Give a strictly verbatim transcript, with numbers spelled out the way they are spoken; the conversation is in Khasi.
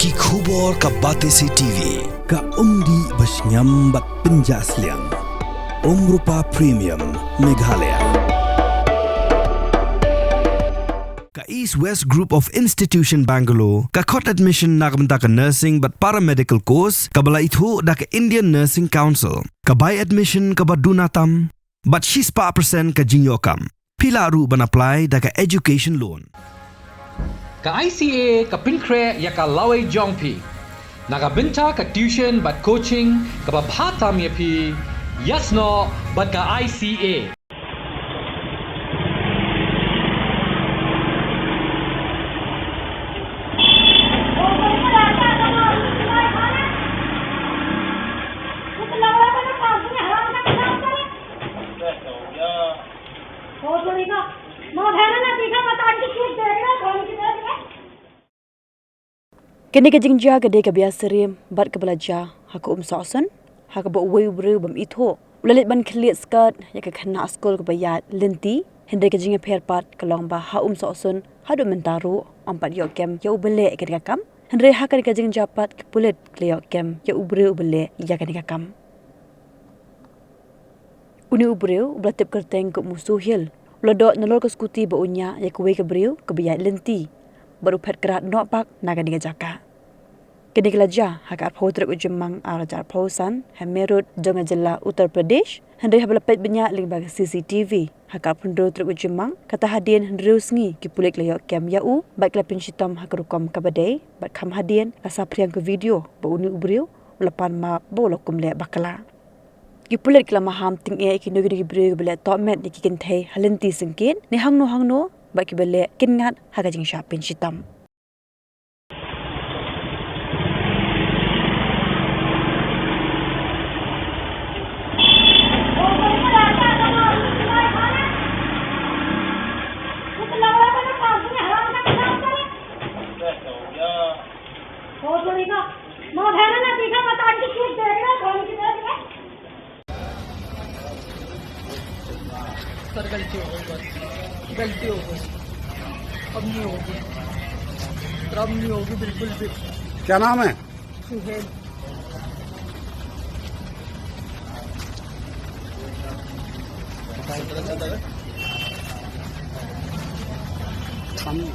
Ki khubor ka Batesi T V, ka umdih ba shngiam bad pynjah sliang. Umrupa Premium, Meghalaya. Ka East West Group of Institution Bangalore, ka khot admission na ka bynta ka nursing bad paramedical course, kaba la ithuh da ka Indian Nursing Council, ka bai admission kaba duna tam, bad shispah percent ka jingïoh kam. Phi lah ruh ban apply da ka education loan. Ka I C A ka pynkhreh ïa ka lawei jong phi. Na ka bynta ka tuition bad coaching kaba bha tam ïa phi, ïasnoh bad ka I C A. Kane ka jingjia ka dei kaba ïasyriem bad kaba la jia ha ka Umsohsun, ha kaba uwei u briew bym ithuh u la leit ban khylliat skat ïa ka khynnah skul kaba ïaid lynti, hynrei ka jingïapher pat ka long ba ha Umsohsun haduh mynta ruh ym pat ïoh kem ïa uba leh ïa kane ka kam, hynrei ha kane ka jingjia pat ki pulit ki la ïoh kem ïa u briew uba leh ïa kane ka kam. Une u briew uba la tip kyrteng kum u Suhil, u la doh nalor ka skuti ba u ñiah ïa kawei ka briew kaba ïaid lynti, bad u phet krad noh bak na kane ka jaka. Kane ka la jia ha ka arphew tarik u Jymmang ar hajar arphew san, ha Meerut, jong ka jylla Uttar Pradesh, hynrei haba la peit bniah lyngba ka C C T V ha ka arphew hynriew tarik u Jymmang, kata hadien hynriew sngi ki pulit ki la ïoh kem ïa u bad ki la pynshitom ha ka rukom kaba dei, bad kham hadien la saphriang ka video ba une u briew u la pan map ba u la kum leh bakla. Ki pulit ki la maham tyngeh ïa kino kino ki briew kiba leh tohmet ïa ki kynthei ha lynti syngkien ne hangno hangno, bad kiba leh kin ngat ha ka jingshah pynshitom. सर, गलती हो गई, बस गलती हो गई, अब नहीं होगी सर, अब नहीं होगी बिल्कुल भी। क्या नाम है? सुहेल। सामने।